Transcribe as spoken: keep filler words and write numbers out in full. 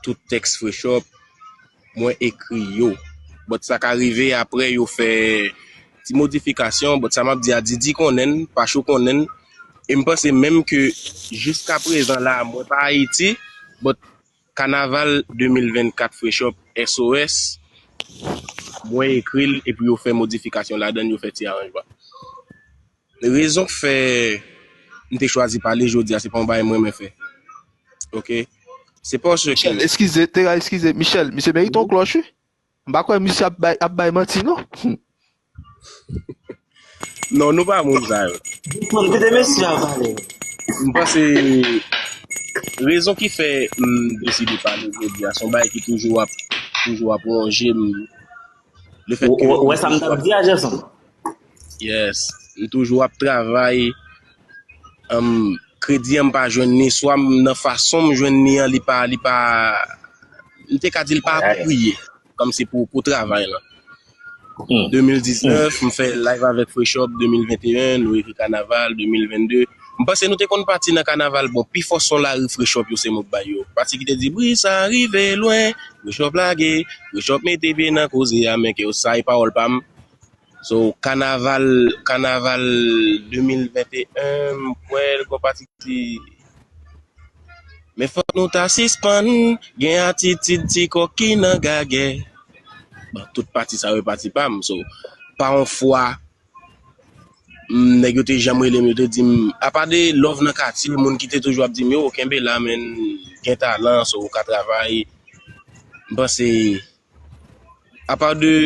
tout tèks Frechop, mwen ekri yo. But sa ka rive apre yo fè ti modifikasyon, but sa m ap di a, Didi konnen l, Pachou konnen l. E m panse menm ke jiska prezan la, mwen pa Ayiti, but Kanaval de mil vennkat Frechop S O S, mwen ekri l epi yo fè modifikasyon ladan l, yo fè ti aranjman. Rezon k fè m te chwazi pale jodi a, se pa yon bagay mwen renmen fè. Oke? Se paske Michel, eskize, Tera, eskize. Michel, misye merite yon klòch, wi. M pa kwè misye ap bay, ap bay manti, non. Non, nou pa moun sa yo. Doucement, kite mesye a pale. M panse rezon ki fè m deside pale jodi a, se yon bagay ki toujou ap, toujou ap wonje m. Le fèt ke Ou wè sa m t ap di a, Gerson? Yes. M toujou ap travay. Um, kredi an m pa jwenn li, swa m nan fason m jwenn li an, li pa, li pa, m te ka di l pa apwopriye, kòm se pou, pou travay lan. Hmm. De mil diznèf, m fè live avèk Frechop, de mil venteyen, nou ekri Kanaval, de mil vennde. M panse nou te konn pati nan Kanaval, bon, pi fò son lari Frechop yo se mwen k bay yo. Pati ki te di, bri sa rive lwen, Frechop lage, Frechop mete pye nan koze a, men ke yo sa e pawòl pa m. So, kanaval, kanaval de mil venteyen, m kwè l gon pati ki di, men fòk nou ta sispann gen atitid ti kòk ki nan gagè. Bon, tout pati sa yo e pati pa m. So, pa yon fwa, m, nèg yo te janm rele m, yo te di m, apa de love nan katye, moun ki te toujou ap di m, yo, kenbe la, men, gen talan, so, ou ka travay. M panse, apa de